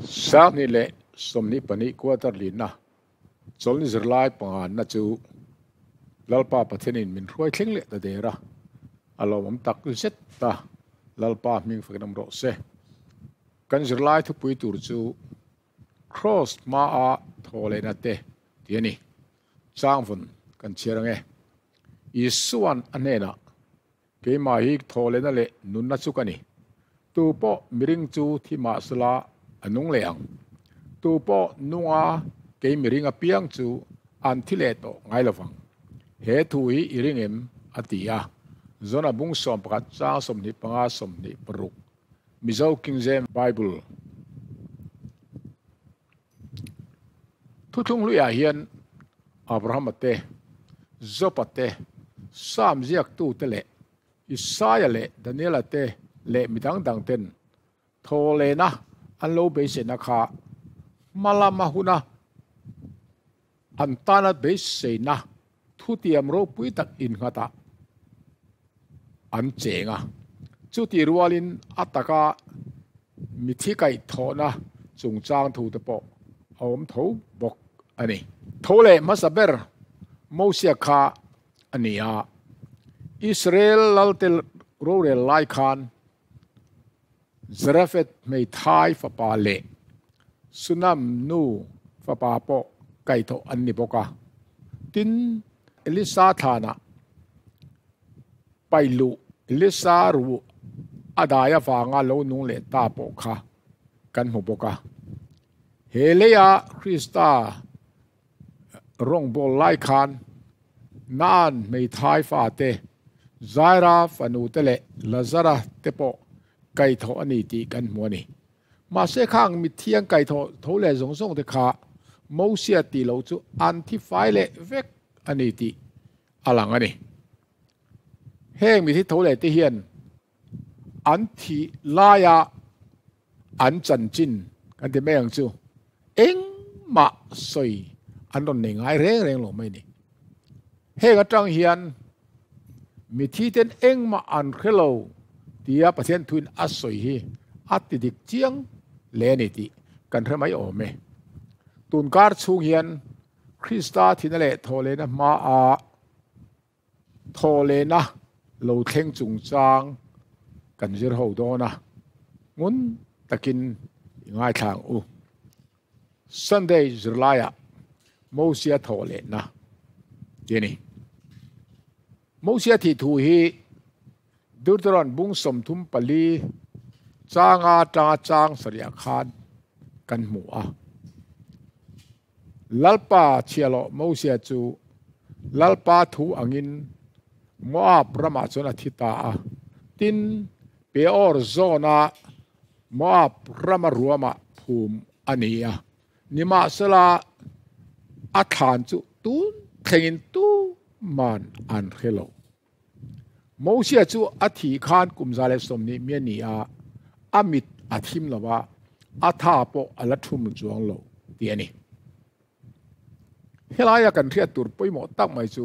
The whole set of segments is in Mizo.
Sanghnih leh 22 quarter linna chawlhni zirlai panganna chu Lalpa Pathianin min hruai thleng leh ta der a, a lawmawm tak zet ta. Lalpa hming fakin awm rawh se. Kan zirlai thupui tur chu Kraws hmaa thaw lehna te tih a ni. Changvun kan chhiar ang e. Isua'n a hnenah, Keimah hi thaw lehna leh nunna chu ka ni. Tu pawh miring chu thi mahsela a nung leh ang. Tu pawh nunga kei miring apiang chu an thi leh tawh ngai lo vang. He thu hi i ring em? a ti a. Zona bung 11 chang 25 26 Mizo King James Bible Thuthlung hluiah hian Abrahama te, Joba te, Sam ziaktute leh Isaia leh Daniela te leh mi dang dang ten thawhlehna an lo beiseina kha hma lama huna an tana beiseina thutiam ropui tak innghatah an cheng a. Chutih rualin a taka mithi kaihthawhna chungchang thute pawh a awm tho bawk a ni. Tho leh hmasa ber Mosia kha a ni a, Israel lalte rorel lai khan Zarephath hmeithai fapa leh Sunam nu fapa pawh kaihthawh an ni bawk a. Tin, Elisa thlanah pailuh Elisa ruh a dai avanga lo nung leh ta pawh kha kan hmu bawk a. He leia Krista rawngbâwl lai khan Naan hmeithai fate, Zaira fanute leh Lazara te pawh kaihthawh a ni tih kan hmu a ni. Mahse khang mithiang kaihthawh tho leh zawng zawng te kha Mosia tih loh chu an thi fai leh vek a ni tih a lang a ni. Heng mithi tho leh te hian an thih laia an chanchin kan ti mai ang chu engmah sawi an rawn nei ngai reng reng lo mai a ni. Heng atang hian mithi ten engmah an hre lo tia Pathian thuin a sawi hi a ti dik chiang hle a ni tih kan hre mai awm e. Tunkar chhung hian Krista thihna leh thawhlehna hmaah Thawhlehna lo thleng chungchang kan zir ho dawn a, ngun takin i ngaithla ang u. Sunday zirlaiah Mosia thawhlehna tih a ni. Mosia thih thu hi Deuteron bung 34 changa tanga chang sarih khan kan hmu a. Lalpa chhiahhlawh Mosia chu Lalpa thu angin Moab ramah chuan a thi ta a. Tin, Peor zawna Moab rama ruamah phum a ni a. Nimahsela, a thlan chu tun thlengin tuman an hre lo. Mosia chu a thih khan kum 120 mi a ni a, a mit a thim lo a, a tha pawh a la thum chuang lo tih a ni. Helaia kan hriat tur pawimawh tak mai chu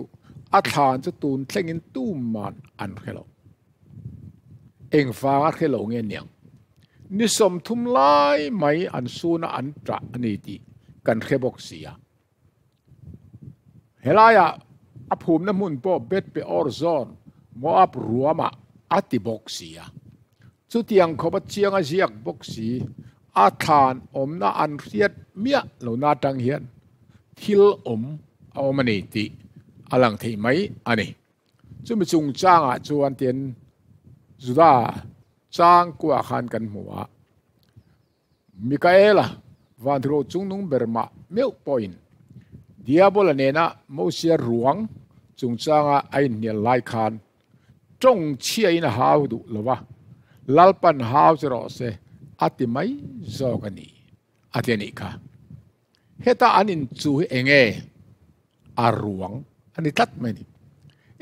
a thlan chu tun thlengin tuman an hre lo. Engvanga hre lo nge niang? Ni 30 lai mai an suna an tah a ni tih kan hre bawk si a. Helaiah a phumna hmun pawh Beth Peor zawn Moab ruamah a ti bawk si a. Chutiang khawpa chiang a ziak bawk si, a thlan awmna an hriat miah lohna atang hian thil awm a awm a ni tih a lang thei mai a ni. Chumi chungchangah chuan tian Juda changkuah khan kan hmu a. Mikaela, Vanthuro chungnung ber mah meuh pawhin Diabola nena Mosia ruang chungchanga a inhnial lai khan tawng chhiain a hau duh lo va, Lalpan hau che rawh se a ti mai zawk a ni, a ti a nih kha. Heta an inchu hi eng nge? A ruang a ni tlat mai a ni.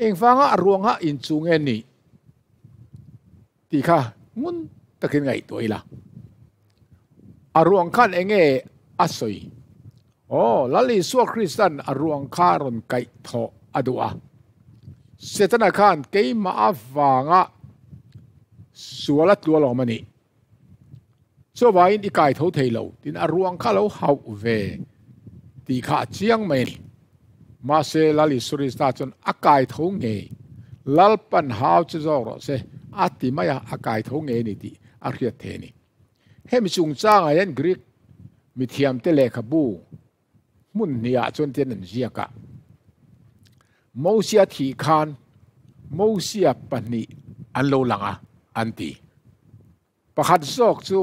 Engvanga a ruanga inchu nge nih? Tih kha ngun takin ngaihtuah ila. A ruang khan eng nge a sawi? Aw, Lal Isua Kristan a ruang kha rawn kaih thawh a duh a. Setana khan keimah avanga sual a tlu alawm a nih. Chuvangin i kai tho thei lo tin a ruang kha lo hauh ve tih kha a chiang mai a ni. Mahse Lal Isua Krista chuan a kai tho ngei, Lalpan hau che zawk rawh se a ti mai a, a kai tho ngei a ni tih a hriat thei a ni. Hemi chungchangah hian Greek mithiamte lehkhabu hmun hnihah chuan tian an ziak a, Mosia thih khan Mosia pahnih an lo lang a an ti. Pakhat zawk chu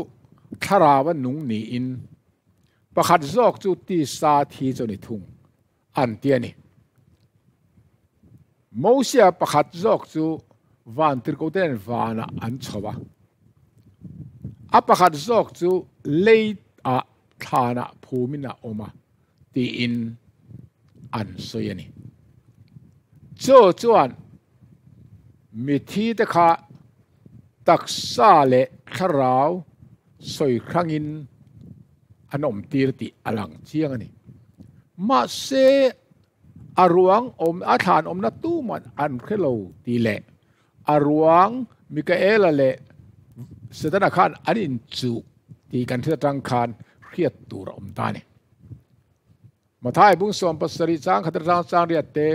thlarau a nung niin pakhat zawk chu tisa thi chu a ni thung an ti a ni. Mosia pakhat zawk chu van tirhkohte nen vanah an chho a, a pakhat zawk chu lei ah thlanah phumin a awm a tiin an sawi a ni. Chu chuan mithi te kha Taksa leh thlarau sawi hrangin an awm tir tih a lang chiang a ni. Mahse, a ruang awm a thlan awmna tuman an hre lo tih leh a ruang Mikaela leh Setana khan an inchuh tih kan hriat atang khan hriat tur a awm ta a ni. Mathai bung 70 chang khat atang chang riat te,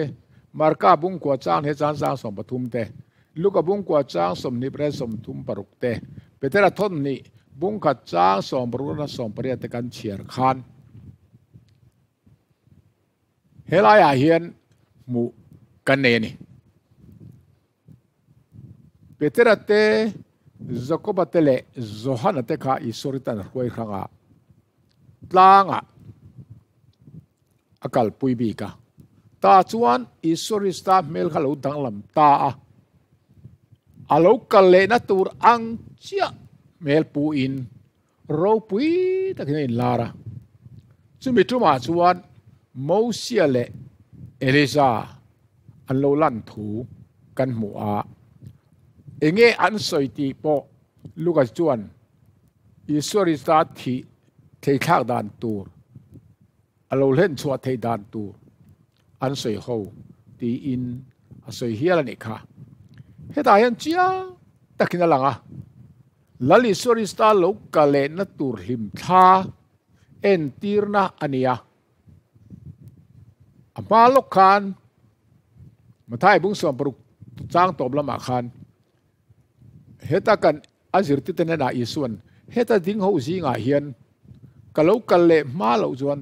Marka bung kua chang he chang chang 13 te, Luka bung kua chang 28 36 te, Petera thawn hnih bung khat chang 60 atang 18 te kan chhiar khan helaiah hian hmuh kan nei a ni. Petera te, Jakoba te leh Johana te kha Isua ri tan a hruai hrang a, tlangah a kalpui bik a. Tah chuan Isua Krista hmel kha lo danglam ta a, a lo kal lehna tur ang chiah hmel puin ropui takin a inlar a. Chumi tumah chuan Mosia leh Elija an lo lan thu kan hmu a. Enge an sawi tih pawh Luka chuan Isua Krista thih theithlak dan tur, a lo hlen chhuah theih dan tur an sawi ho tiin a sawi hial a nih kha. Hetah hian chiang takin a lang a, Lal Isua Krista lo ka lehna tur hlimthla entirna a ni a. A hma lawk khan Mathai bung 60 chang tawp lamah khan heta kan a zirtirte hnenah Isua'n heta ding ho zingah hian ka lo kal leh hma loh chuan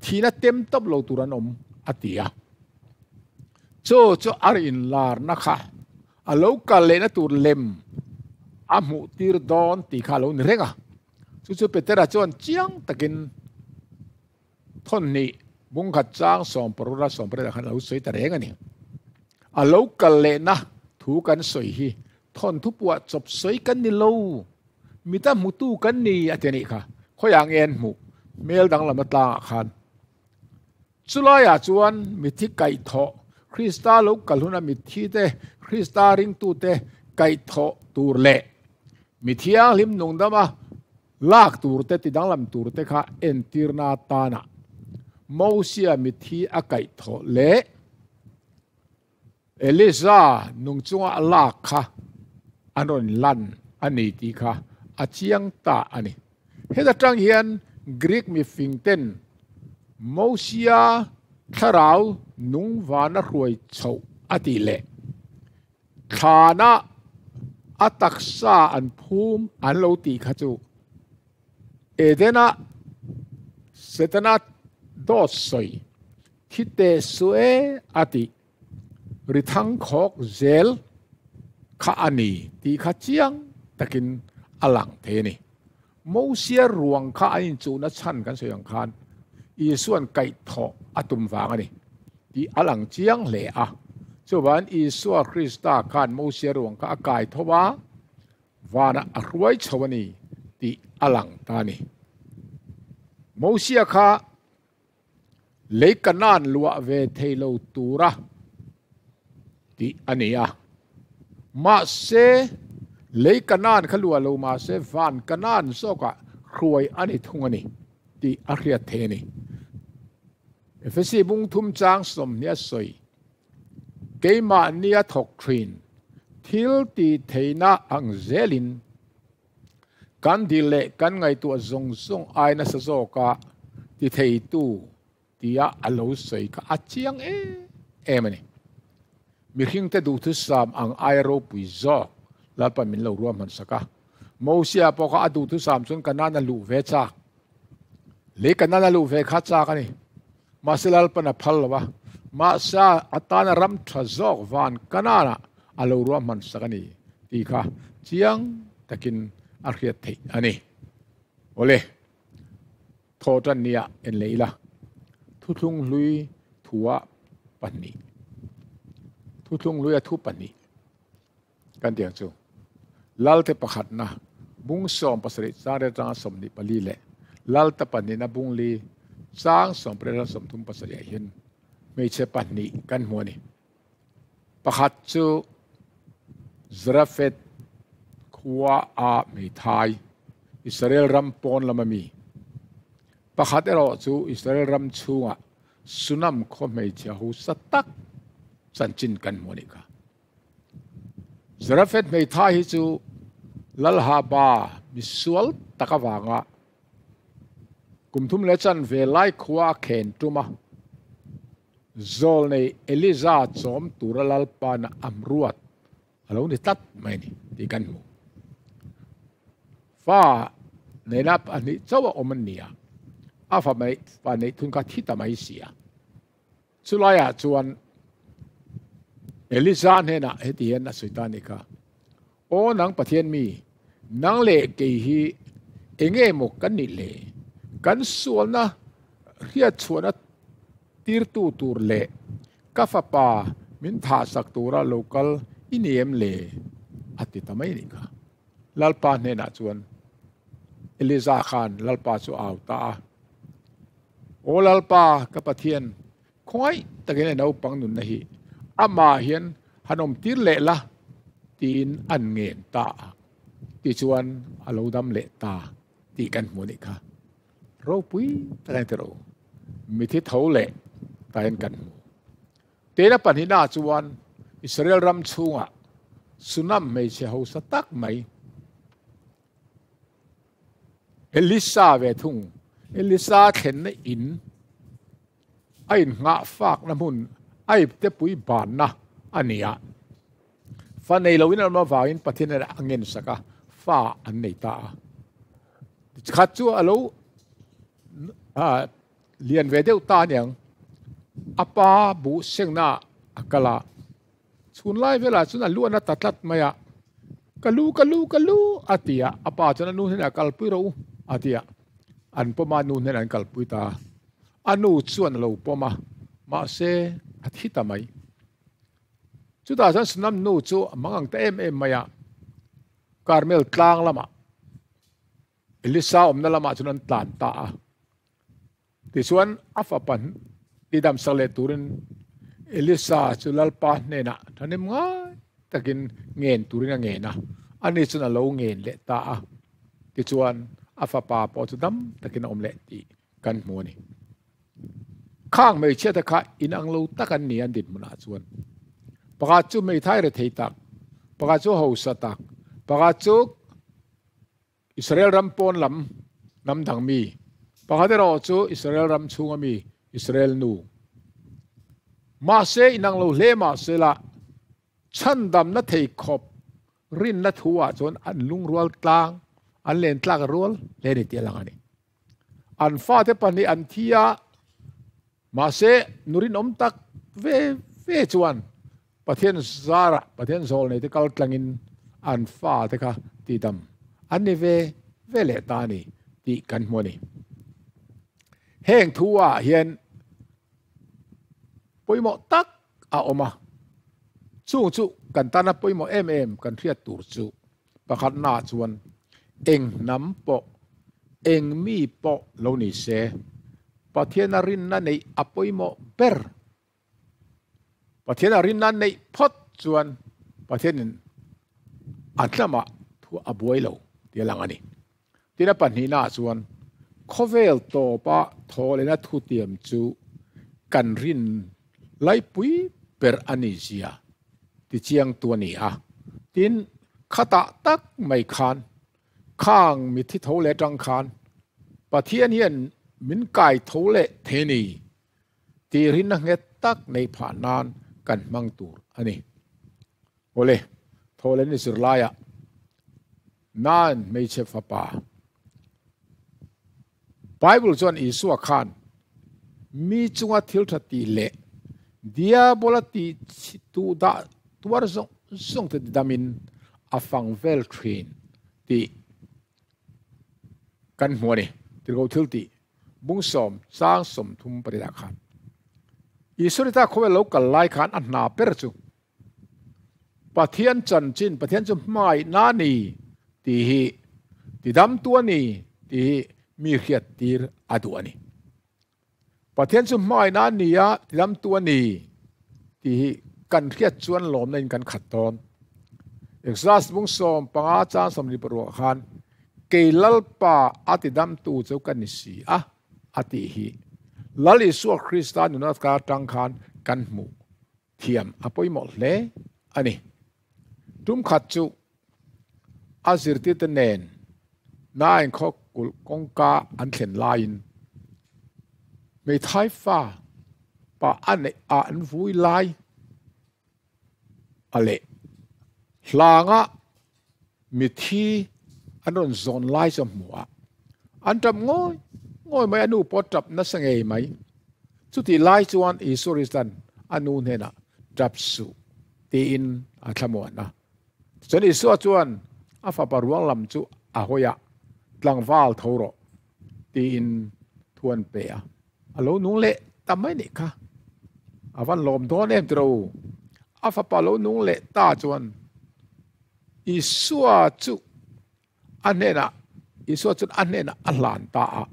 thihna tem tawp lo tur an awm a ti a. Chu chu a inlarna kha a lo kal lehna tur lem a hmuh tir dawn tih kha a lo ni reng a. Chu chu Petera chuan chiang takin thawn hnih bung khat chang 60 a 18 ah khan a lo sawi ta reng a ni. A lo kal lehna thu kan sawi hi thawn thu puah chawp sawi kan ni lo, mita hmutu kan ni a ti a nih kha. Khawiah nge an hmuh? Hmel danglam atlangah khan. Chulaiah chuan mithi kaihthawh, Krista lo kal huna mitthite, Krista ringtute kaihthawh tur leh mi thianghlim nungdama lak turte tidanglam turte kha entirna atana Mosia mithi a kaihthawh leh Elisa nung chunga a lak kha an rawn lan a ni tih kha a chiang ta a ni. Heta tang hian Greek mifing ten Mosia thlarau nung vana hruai chhoh a tih leh thlana a taksa an phum an lo tih kha chu Edena Setana dawt sawi Thi teh suh e a tih ri thang khawk zel kha a ni tih kha chiang takin a lang thei a ni. Mosia ruang kha an inchuhna chhan kan sawi ang khan Isua'n kaihthawh a tum vang a ni tih a lang chiang hle a. Chuvangin Isua Krista khan Mosia ruang kha a kai tho a, vanah a hruai chho a ni tih a lang ta a ni. Mosia kha Lei Kanaan luah ve thei lo tura tih a ni a. Mahse, lei Kanaan kha luah lo mahse van Kanaan zawkah hruai a ni thung a ni tih a hriat thei a ni. Efesi bung thum chang 20 a sawi, Keimahnia thawk thin thil tih theihna ang zelin. Kan dil leh kan ngaihtuah zawng zawng ai nasa zawka ti theitu tia a lo sawi kha a chiang em em a ni. Mihringte duhthusam ang aia ropui zawk Lalpan min lo ruahman sak a. Mosia pawh kha a duhthusam chuan Kanaan a luh ve chak. Lei Kanaan a luh ve kha chak a ni. Mahse Lalpan a phal lo a, mahse a tana ram tha zawk van Kanaanah a lo ruahman sak a ni tih kha chiang takin a hriat theih a ni. Awle, thaw tan nia en leh ila, Thuthlung hlui thua pahnih, Thuthlung hluia thu pahnih kan tih ang chu, Lalte pakhatna bung 17 chang riat atanga 24 leh Lalte pahnihna bung li chang 18 atanga 37 ah hian hmeichhe pahnih kan hmu a ni. Pakhat chu Zarephath khua a hmeithai, Israel ram pawn lama mi. Pakhat erawh chu Israel ram chhunga Sunam khaw hmeichhe hosa tak chanchin kan hmu a nih kha. Zarephath hmeithai hi chu Lalhaba misual tak avanga kum thum leh chanve lai khua a khen tum a. Zawlnei Eliza chawm tura Lalpana am ruat a lo ni tlat mai a ni tih kan hmu. Fa neina pahnih chauh a awm an ni a, a fa mai fa neih thun kha thi ta mai si a. Chulaiah chuan Eliza hnenah heti hian a sawi ta a nih kha, Aw nang Pathian mi, nang leh kei hi enge maw kan nih le? Kan sualna hriatchhuahna tirtu tur leh ka fapa min thahsak tura lo kal i ni em le? a ti ta mai a nih kha. Lalpa hnenah chuan Eliza khan Lalpa chu a au ta a, Aw Lalpa, ka Pathian, Khawngaih takin a naupang nunna hi amah hian han awm tir leh la tiin an ngen ta a, tichuan a lo dam leh ta tih kan hmu anih kha. Ropui tak a ni tiro, mithi tho leh tain kan hmu. Tena pahnihna chuan Israel ram chhungah Sunam hmeichhe hausa tak mai Elisa ve thung, Elisa thlenna in a innghah fakna hmun a ipte pui banna a ni a. Fa nei loin an awm avangin Pathian hian a ngensak a, fa an nei ta a. Khat chu a lo lian ve deuh ta aniang, a pa buh sengna a kal a, chhun lai velah chuan a lu a na ta tlat mai a, Ka lu, ka lu, ka lu a ti a, a pa chuan a nu hnenah kalpui rawh u a ti a, an pawm a, a nu hnenah an kalpui ta a. A nu chuan a lo pawm a, mahse a thi ta mai. Chutah chuan Sunam nu chu a mang ang ta em em mai a, Karmel tlang lamah Elisa awmna lamah chuan an tlan ta a. Tichuan a fapa tidamsak leh turin Elisa chu Lalpa hnenah thahnem ngai takin ngen turin a ngen a, ani chuan a lo ngen leh ta a. Tichuan a fapa pawh chu dam takin a awm leh tih kan hmu a ni. Khang hmeichhia te kha inang lo tak an ni an dinhmunah chuan. Pakhat chu hmeithai rethei tak, pakhat chu hausa tak, pakhat chu Israel ram pawn lam hnam dang mi, pakhat erawh chu Israel ram chhunga mi Israel nu. Mahse inang lo hle mahse la chhandamna thei khawp Rinna thu ah chuan an lungrual tlang, an len tlak rual hle ni tih a lang a ni. An fate pahnih an thi a, mahse nu rinawm tak ve ve chuan Pathian zarah, Pathian zawl nei te kal tlangin an fate kha tidam an ni ve ve leh ta a ni tih kan hmu a ni. Heng thu ah hian pawimawh tak a awm a, chung chu kan tana pawimawh em em kan hriat tur chu pakhatnaah chuan eng hnam pawh, eng mi pawh lo ni se, Pathiana rinna neih a pawimawh ber. Pathiana rinna neih phawt chuan Pathianin a hnamah thu a buai lo tih a lang a ni. Tin a pahnihnaah chuan khawvel tawpa thawhlehna thutiam chu kan rin laipui ber a ni zia tichiangtu a ni a. Tin, khatah tak mai khan Khang mitthi tho leh atang khan Pathian hian min kai tho leh thei ni tih rinna nghet tak neih phah nan kan hmang tur a ni. Awle, tho leh ni zirlaiah nan hmeichhe fapa Bible chuan Isua khan mi chunga thil tha tih leh Diabola tih tu dah tuar zawng zawng te tidamin a fang vel thin tih kan hmu a ni. Tirhkoh thil tih bung sawm chang 38 ah khan Isua ni ta khawvel lo kal lai khan a hna ber chu Pathian chanchin, Pathian chu hmangaihna a ni tih hi tidamtu a ni tih hi mi hriattir a duh a ni. Pathian chu hmangaihna a ni a, tidamtu a ni tih hi kan hriat chuan lawmna in kan khat dawn. Exodus bung 15 chang 26 ah khan kei Lalpa a tidamtu chu ka ni si a a tih hi Lal Isua Krista nuna ka atang khan kan hmuh thiam a pawimawh hle a ni. Tum khat chu a zirtirte nen nain khaw kulh kawngka an thlen laiin hmeithai fa pa a neih a an vui lai a leh hlanga mithi an rawn zawn lai chu a hmu a, an tap ngawi ngawi mai, a nu pawh tap nasa ngei mai. Chutih lai chuan Isua Krista'n a nu hnenah tap suh tiin a thlamuan a. Tichuan Isua chuan a fapa ruang lam chu a hawi a, tlangval tho rawh tiin thu an pe a. A lo nung leh ta mai nih kha. A van lawm dawn em tiro. A fapa lo nung leh ta chuan Isua chu a hnenah Isua chuan a hnenah a hlan ta a.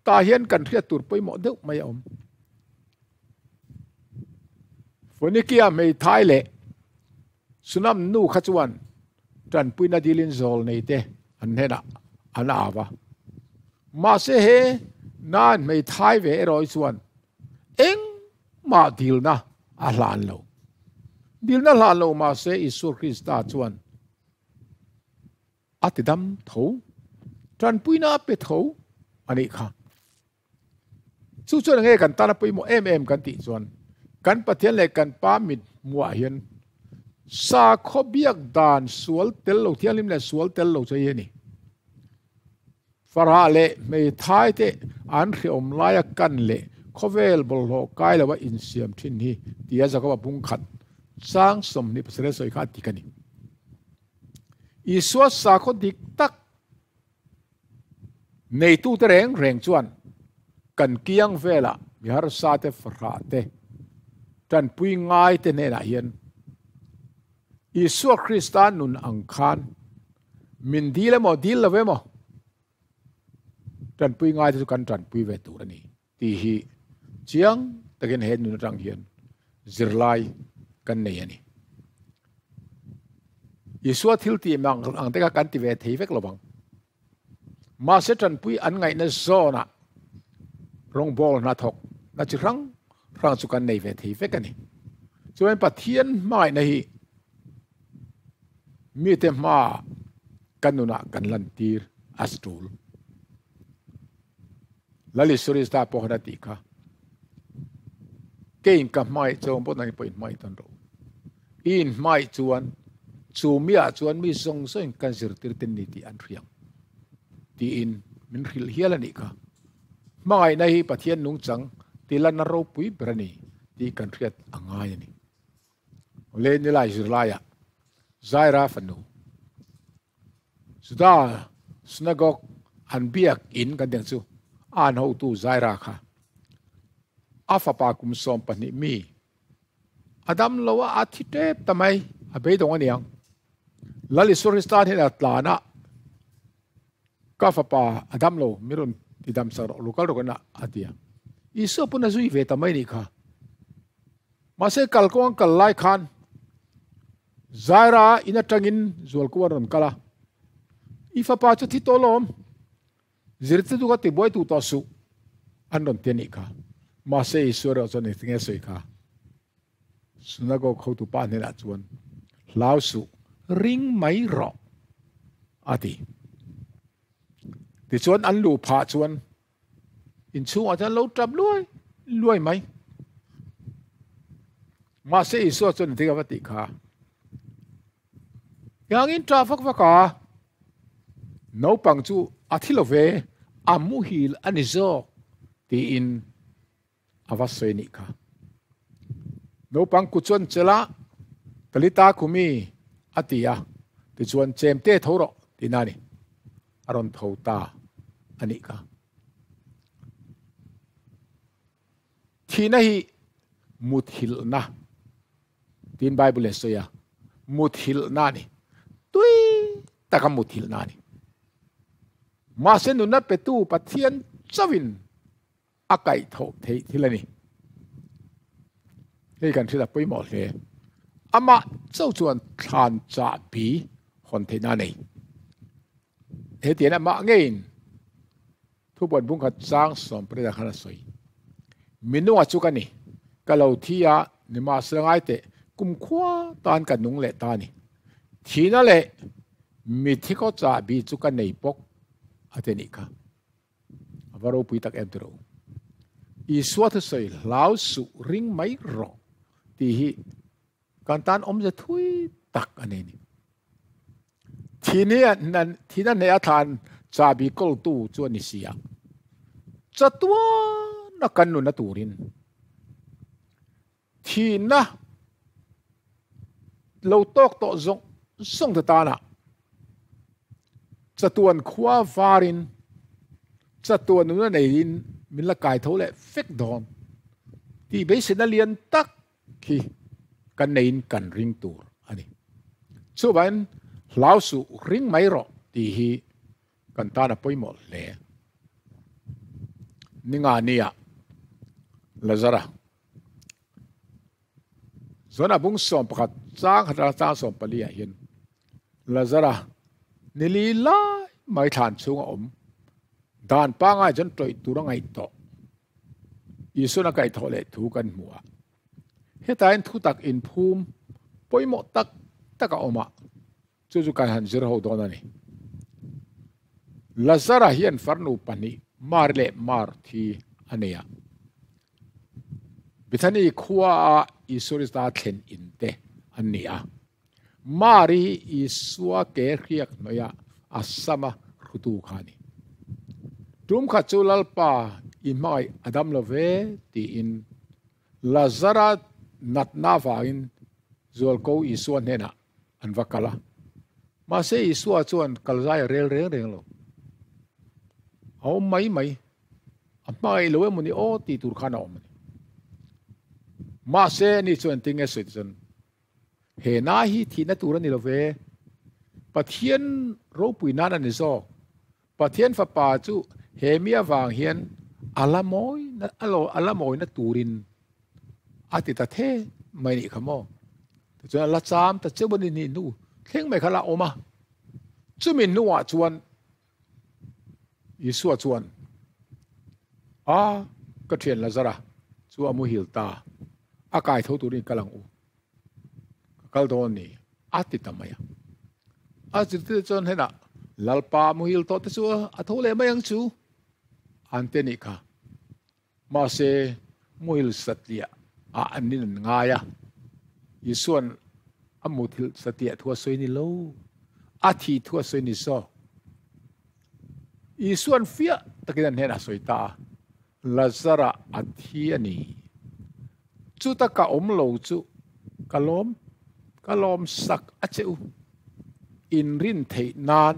Tah hian kan hriat tur pawimawh deuh mai a awm. Phoenicia hmeithai leh Sunam nu kha chuan tanpuina dilin zawl nei te an hnenah an au a. Mahse he nan hmeithai ve erawh hi chuan engmah dilna a hlan lo. Dilna hlan lo mahse Isua Krista chuan a ti dam tho, tanpuina a pe tho a nih kha. Chu chuan enge kan tana pawimawh em em kan tih chuan kan Pathian leh kan Pa mit hmuah hian sakhaw biak dan sual tel lo thianghlim leh sual tel lo chu hei a ni. Farah leh hmeithai te an hreawm laia kan leh khawvel bawlhhlawh kai loa insiam thin hi tia Jakoba bung khat chang 27 sawi kha a dik a ni. Isua sakhaw dik tak neitute reng reng chuan kan kiang velah mi harsa te fahrah te tanpui ngai te hnenah hian Isua Krista nun ang khan min dil emaw dil lo emaw tanpui ngai te chu kan tanpui ve tur a ni tih hi chiang takin he nun atang hian zirlai kan nei a ni. Isua thil tih mang ang te kha kan ti ve thei vek lovang. Mahse tanpui an ngaihna zawnah rawngbawl hnathawk na chi hrang hrang chu kan nei ve thei vek a ni. Chuan Pathian hmangaihna hi mite hma kan nunah kan lantir a tul. Lal Isua Krista pawh khan a tih kha, Keiin ka hmangaih chuan pawh nangin pawh in hmangaih tawn rawh u. I in hmangaih chuan chu miah chuan mi zawng zawngin kan zirtir te ni tih an hriang tiin min hrilh hial a nih kha. Hmangaihna hi Pathian nungchang tilanna ropui ber a ni tih kan hriat a ngai a ni. Awle nilai zirlaiah Zaira fanu Juda synagogue an biak in kan tih ang chu a an hotu Zaira kha a fapa kum 12 mi a dam lo a, a thi tep ta mai, a beidawng a niang. Lal Isua Krista hian a tlan a, ka fapa a dam lo, mi rawn ti dam sak rawh, lo kal rawh kan a ti a. Isua pawn a zui ve ta mai nih kha. Mahse kalkawng an kal lai khan Zaira in atangin zualku an rawn kal a, I fapa chu thi tawh lawm, zirtirtu kha tibuai tu tawh suh an rawn ti a nih kha. Mahse Isua erawh chuan engtin nge a sawi kha? Synagogue hotu pa hnenah chuan, Hlau suh, ring mai rawh. a ti. Tichuan an luh phah chuan inchhungah chuan lo tap luai luai mai. Mahse Isua chuan engtin a va tih kha? Engangin tah vak vak a, naupang chu a thi lo ve, a muhil a ni zawk tiin a va sawi nih kha. Naupang kut chuan chelh a, Talita Kumi a ti a, tichuan chemte tho rawh tihna a ni. A rawn tho ta a nih kha. Thihna hi muthilhna tiin Bible in a sawi a, muthilhna a ni. Tui taka muthilhna a ni. Mahse nunna petu Pathian chauhin a kaihthawh theih thil a ni. Hei kan hriat a pawimawh hle. Amah chauh chuan thlan chahbi hawn theihna a nei. Hetiang amah ngeiin Thupuan bungkhat chang 18 ah khan a sawi. Minunga chu ka ni, ka lo thi a, nimahsela ngai teh, kumkhua tan ka nung leh ta a ni. Thihna leh mithi khaw chahbi chu ka nei bawk a ti a nih kha. A va ropui tak em tiro. Isua thusawi hlau suh ring mai rawh tih hi kan tan awmze thui tak a nei ni. Thihna hneha thlan chahbi kawltu chu a ni si a, chatuana kan nunna turin Thihna lo tawk tawh zawng zawng te tana chatuan khua varin chatuan nuna neiin min la kai tho leh vek dawn tih beiseina lian tak khi kan neiin kan ring tur a ni. Chuvangin hlau suh ring mai rawh tih hi kan tan a pawimawh hle. Ninga nia Lazara Zona bung 11 chang khat atanga chang 14 ah hian Lazara nili lai mai thlan chhung a awm dan pangai chuan tawih tur a ngaih tawh Isuan a kaihthawh leh thu kan hmu a. Hetah hian thutak inphum pawimawh tak tak a awm a. Chu chu kan han zir ho dawn a ni. Lazara hian farnu pahnih Mari leh Marthi a nei a. Bethany khua a Isua Krista thlen in te an ni a. Mari hi Isua ke hriak hnawih a a sama hrutu kha a ni. Tum khat chu Lalpa i hmangaih a dam lo ve tiin Lazara natna avangin zualko Isua hnenah an va kal a. Mahse Isua chuan kalzai a rel reng reng lo. A awm mai mai. A hmangaih lo emaw ni aw tih tur khan a awm a ni. Mahse ani chuan engtin nge sawi chuan he na hi thihna tur a ni lo ve. Pathian ropui nan a ni zawk. Pathian fapa chu he mi avang hian a la mawi a la mawina turin a ti ta the mai nih kha maw. Tichuan a la cham ta cheu a ni nih hnu thleng mai kha la awm a. Chumi hnuah chuan Isua chuan a ka thian Lazara chu a muhil ta a kai tho turin kal ang u. Ka kal dawn ni a ti ta mai a. A zirtirte chuan hnenah Lalpa muhil tawh te chu a tho leh mai ang chu an ti a nih kha. Mahse, muhil satliah ah an nin an ngai a, Isua'n a muthilh satliah thu a sawi ni lo, a thih thu a sawi ni zawk. Isua'n fiah takin an hnenah a sawi ta a, Lazara a thi a ni. Chuta ka awm lo chu ka lawm, ka lawm sak a che u. Inrin theih nan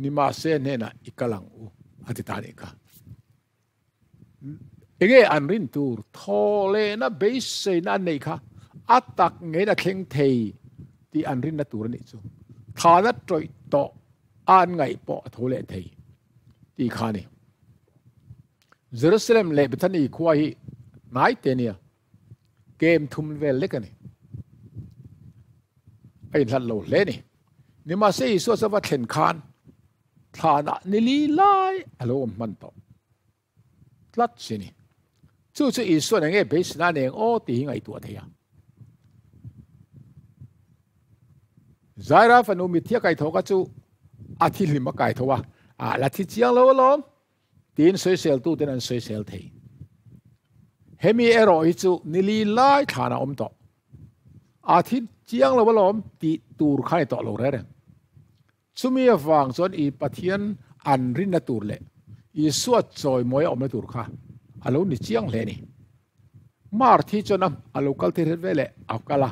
ni mahse hnenah i kal ang u, a ti ta a nih kha. Enge an rin tur thaw lehna beiseina an neih kha a tak ngeiin a thleng thei tih an rinna tur a nih chu. Thana tawih tawh a an ngaih pawh a tho leh thei tih kha a ni. Jerusalem leh Bethany khua hi hnai te nia, kem thum vel lek a ni. A inhlat lo hle a ni. Nimahse Isua chu a va thlen khan Thlanah ni li lai a lo awm hman tawh tlat si ni. Chu chu Isua'n enge beiseina a neng aw tih hi ngaihtuah thei a. Zaira fanu mitthia kaithawka chu A thi hlim a kai tho a, a la thi chiang lo alawm tiin sawiseltu ten an sawisel thei. Hemi erawh hi chu nili lai thlan a awm tawh. A thi chiang lo alawm tih tur kha ni tawh lo reng reng. Chumi avang chuan i Pathian an rinna tur leh Isua chawimawi a awmna tur kha a lo ni chiang hle a ni. Marthi chuan a a lo kal thei hret ve leh a kal a,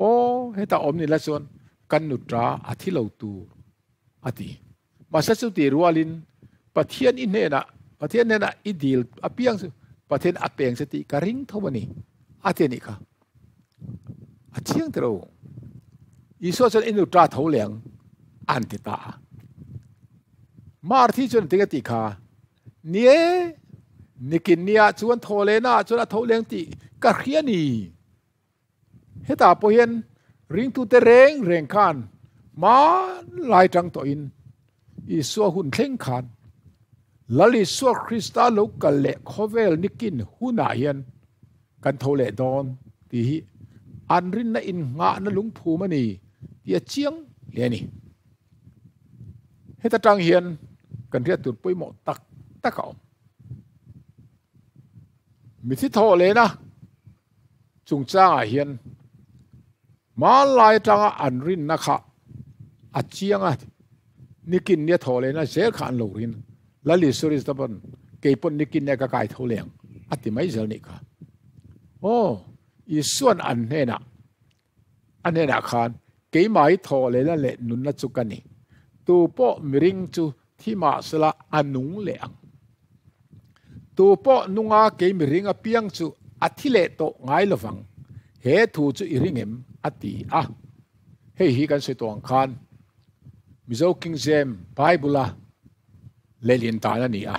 Aw, hetah awm ni la chuan kan nutra a thi lo tur a ti. Mahse chuti rualin Pathian i hnenah, Pathian hnenah i dil apiang chu Pathian a peng che tih ka ring tho a ni a ti a nih kha. A chiang tiro. Isua chuan i nutra tho leh ang an ti ta a. Marthi chuan engtin a tih kha? Ni e, nikin nia chuan thaw lehna ah chuan a tho leng tih ka hria ni. Hetah pawh hian ringtute reng reng khan hmanlai tang tawhin Isua hun thleng khan Lal Isua Krista lo kal leh khawvel nikin hunah hian kan tho leh dawn tih hi an rinna innghahna lungphum a ni tih a chiang hle a ni. Heta tang hian kan hriat tur pawimawh tak tak a awm. Mithi thawh lehna chungchangah hian hmanlai atanga an rinna kha a chiang a, nikin nia thawh lehna zel kha an lo rin. Lal Isua Krista pawn kei pawn nikin nia ka kai tho leh ang a ti mai zel nih kha. Aw, Isua'n an hnenah A hnenah khan, Keimah hi thaw lehna leh nunna chu ka ni. Tu pawh miring chu thi mahsela a nung leh ang. Tu pawh nunga kei miring apiang chu a thi leh tawh ngai lovang. He thu chu i ring em? a ti a. Hei hi kan sawi tawh ang khan Mizo King James Bible-a lehlin dan a ni a.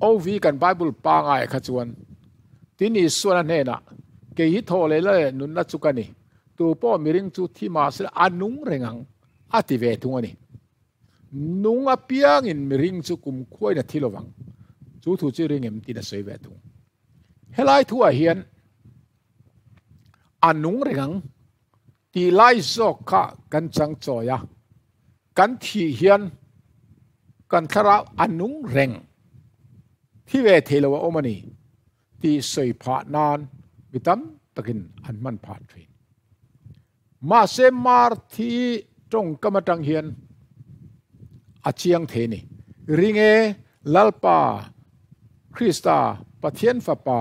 OV kan Bible pangai kha chuan tin Isuan a hnenah, Kei hi thaw leh la leh nunna chu ka ni, tu pawh miring chu thi mahse a nung reng ang, a ti ve thung a ni. Nung apiangin miring chu kumkhuain a thi lovang, chu thu chu ring em tiin a sawi ve thung. Helai thuah hian a nung reng ang tih lai zawk kha kan chang chawi a, kan thih hian kan thlarau a nung reng, thi ve thei lo a awm a ni tih sawi phah nan mi tam takin an hman phah thin. Mahse Marthi tawngkam atang hian a chiang thei a ni. Ring e, Lalpa, Krista, Pathian Fapa,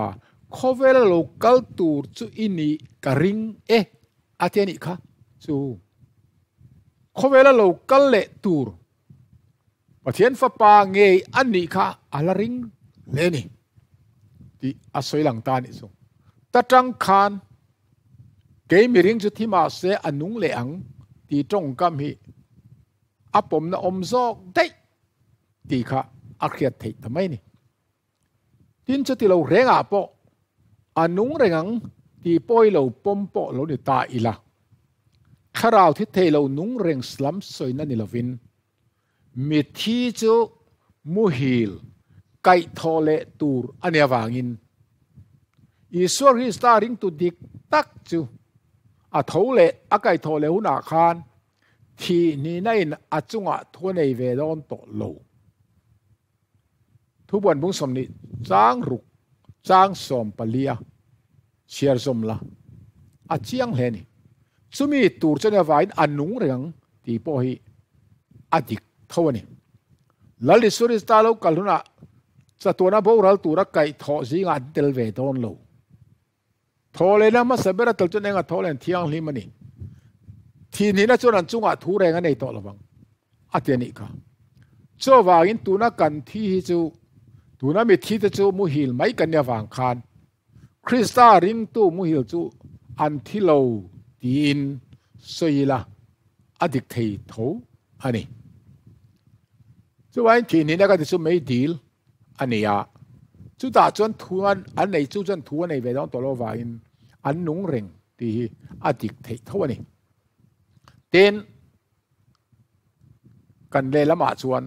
khawvela lo kal tur chu i nih ka ring e a ti a nih kha chu. Khawvela lo kal leh tur Pathian Fapa ngei a nih kha a la ring hle a ni tih a sawi lang ta a nih chu. Ta tang khan kei miring chu thi mahse a nung leh ang tih tawngkam hi a pawmna awm zawk daih tih kha a hriat theih ta mai a ni. Tin chuti lo rengah pawh a nung reng ang tih pawi lo pawm pawh lo ni ta ila. Thlarau thi thei lo nung reng slam sawina ni lovin mithi chu muhil kaihthawh leh tur a nih avangin Isua Krista ringtu dik tak chu a tho leh a kaihthawh leh hunah khan thih hnihna in a chungah thu a nei ve dawn tawh lo. Thubuan bung 20 chang ruk chang 14 a chhiar zawm la, a chiang hle a ni. Chumi tur chuan avangin a nung reng ang tih pawh hi a dik tho a ni. Lal Isua Krista lo kal hunah chatuana boral tura kaihthawh zingah an tel ve dawn lo. Thawhlehna hmasa ber a tel chuan enga thawhlehna thianghlim a ni. Thihhnihna chuan an chungah thu reng a nei tawh lovang a ti a nih kha. Chuvangin tuna kan thi hi chu tuna mithi te chu muhil mai kan nih avang khan Krista ringtu muhil chu an thi lo tiin sawi ila a dik thei tho a ni. Chuvangin thihhnihna ka ti chu meidil a ni a, chutah chuan thu an an nei chu chuan thu a nei ve dawn tawh lo avangin an nung reng tih hi a dik theih tho a ni. Tin, kan lehlamah chuan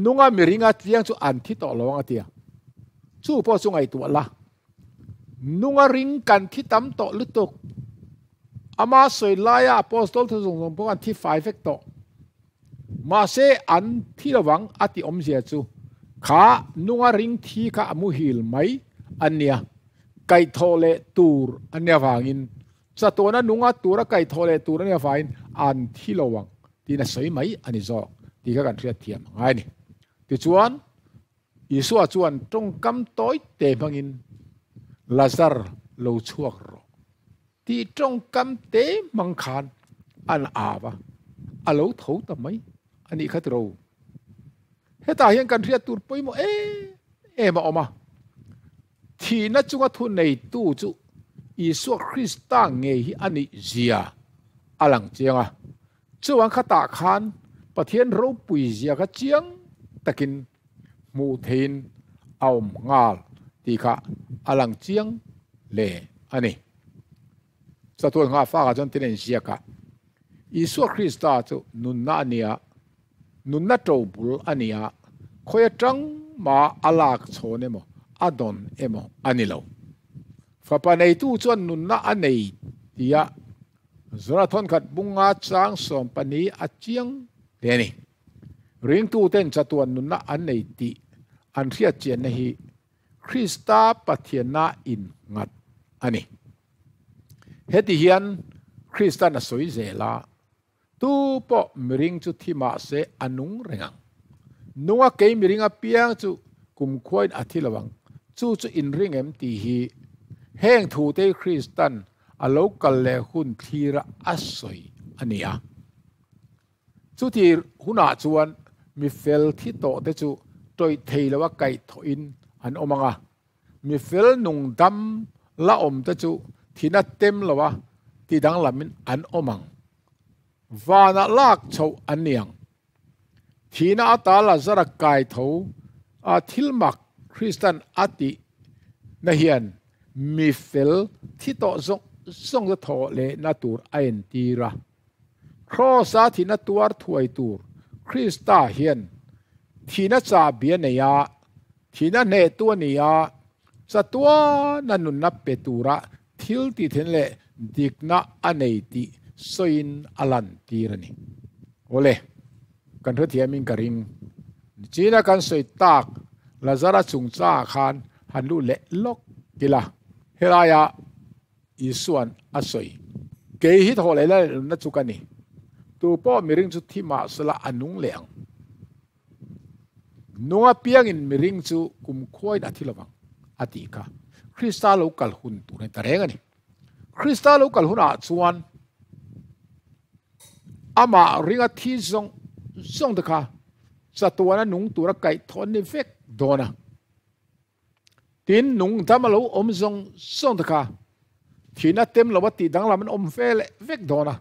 nunga miringa tliang chu an thi tawh lo ang a ti a, chu pawh chu ngaihtuah la, nunga ring kan thi tam tawh lutuk, ama sawi laia apostol thu zawng zawng pawh an thi fai vek tawh. Mahse an thi lovang a ti awmzia chu kha nunga ring thi kha a muhil mai an nia, kaihthawh leh tur an nia vangin chatuana nunga tura kaihthawh leh tur an nia vangin an thi lo ang tiin a sawi mai a ni zawk tih kha kan hriat thiam a ngai a ni. Tichuan Isua chuan tawngkam tawi te hmangin Lazar lo chhuak rawh tih tawngkam te hmang khan an au a, a lo tho ta mai a nih kha tiro. Hetah hian kan hriat tur pawimawh em em a awm a, thihna chunga thu neitu chu Isua Krista ngei hi a nih zia a lang chiang a. Chuan khatah khan Pathian ropui zia kha chiang takin hmuh theihin a awm nghal tih kha a lang chiang hle a ni. Chatuan nghah fakah chuan tin a inziak a, Isua Krista chu nunna a nia, nunna to bul a nia, khawi atang mah a lak chhawn emaw a dawn emaw a ni lo. Fapa neitu chuan nunna a nei tia Zora thawnkhat bunga chang 12 a chiang hle a ni. Ringtuten chatuan nunna an nei tih an hriat chianna hi Krista Pathianna innghat a ni. Heti hian Kristan a sawi zel a, Tu pawh miring chu thi mah se a nung reng ang. Nunga kei miring apiang chu kumkhuain a thi lo ang. Chu chu inring em tih hi heng thute hi Kristan a lo kal leh hun thlira a sawi a ni a. Chuti hunah chuan mi fel thi tawh te chu tawih thei loa kaih thawhin an awm ang a, mi fel nung dam la awm te chu thina tem loa ti danglamin an awm ang. Vanah lak chhoh an ni ang. Thihna ata Lazara kai tho a thil mak Kristan a tih na hian mi fel thi tawh zawng zawng te thawh lehna tur a entir a. Kraws-a thihna tuar thuai tur Krista hian thihna chahbi a nei a, thihna hnehtu a ni a, chatuana nunna pe tura thil tithen leh dikna a nei tih sawiin a lantir a ni. Awle, kan hrethiamin ka ring. Nichina kan sawi tak Lazara chungchangah khan han luh leh lawk ila. Helaia Isua'n a sawi. Kei hi thaw leh la nunna chu ka ni. Tu pawh miring chu thi mah sela a nung leh ang. Nung apiangin miring chu kumkhuain a thi lovang, a tih kha. Krista lo kal hun tur a ni ta reng a ni. Krista lo kal hunah chuan amah ringa thi zawng zawng te kha chatuana nung tura kaihthawh an ni vek dawn a. Tin, nung dam a lo awm zawng zawng te kha thihna tem lo a tih danglam an awm ve leh vek dawn a,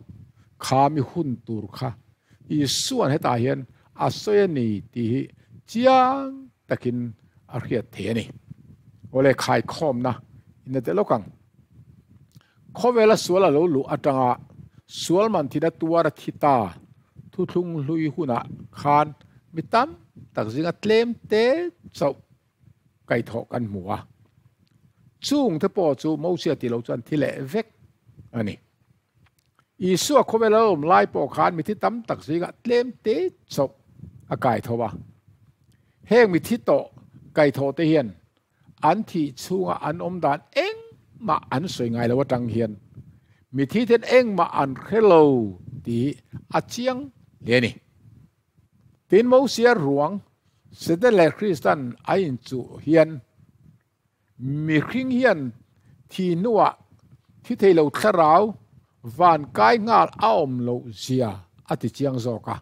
kha mi hun tur kha Isua'n hetah hian a sawi a ni tih hi chiang takin a hriat thei a ni. Awle khaikhawmna in a telh lawk ang. Khawvela sual a lo luh atanga sual man thihna tuar a thi ta thuthlung hlui hunah khan mi tam tak zinga tlem te chauh kaihthawh kan hmu a, chung te pawh chu Mosia tih loh chuan thi leh vek a ni. Isua khawvel a awm lai pawh khan mithi tam tak zingah tlem te chauh a kaitho a. Heng mithi tawh kaithawh te hian an thih chhunga an awm dan engmah an sawi ngai lo atang hian mithi ten engmah an hre lo tih a chiang hle a ni. Tin, Mosia ruang Satan leh Kristan a inchuh hian mihring hian thi hnuah thi thei lo thlarau van kai nghal a awm loh zia a ti chiang zawk a.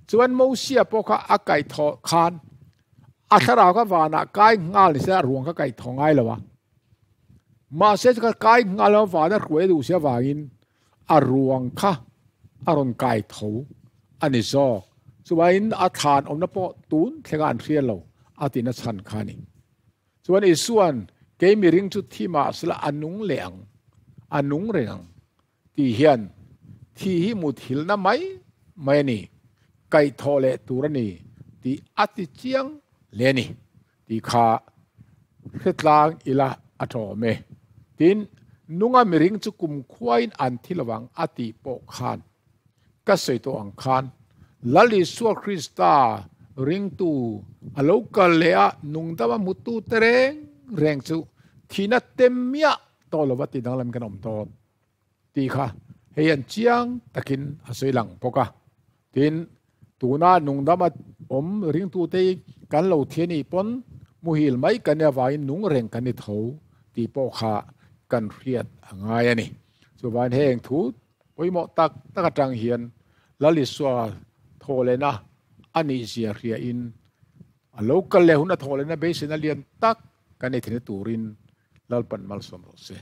Chuan Mosia pawh kha a kaihthawh khan a thlarau kha vanah kai nghal ni se a ruang kha kaihthawh ngai lo a. Mahse chu kha kai nghal lo vana hruai a duh si avangin A ruang kha a rawn kai tho a ni zawk. Chuvain a thlan awmna pawh tun thlenga an hria lo a tihna chhan kha a ni. Chuan Isua'n, Kei miring chu thi mah sela a nung leh ang, a nung reng ang, tih hian thi hi muthilhna mai mai a ni, kaihthawh leh tur a ni tih a ti chiang hle a ni. Tih kha hretlang ila a tawm e. Tin, nunga miring chu kumkhuain an thi lovang a tih pawh khan ka sawi tawh ang khan. Lal Isua Krista ringtu a lo kal leh a nungdama hmutu te reng reng chu thihna tem miah tawh lova tih danglam kan awm dawn tih kha hei an chiang takin a sawi lang bawk a. Tin, tuna nungdama awm ringtute hi kan lo thi a nih pawn muhil mai kan nih avangin nung reng kan ni tho tih pawh kha kan hriat a ngai a ni. Chuvangin heng thu pawimawh tak tak atang hian Lal Isua thawhlehna a nihzia hriain a lo kal leh hun a thawhlehna beiseina lian tak kan ei theihna turin Lalpan malsawm rawh se.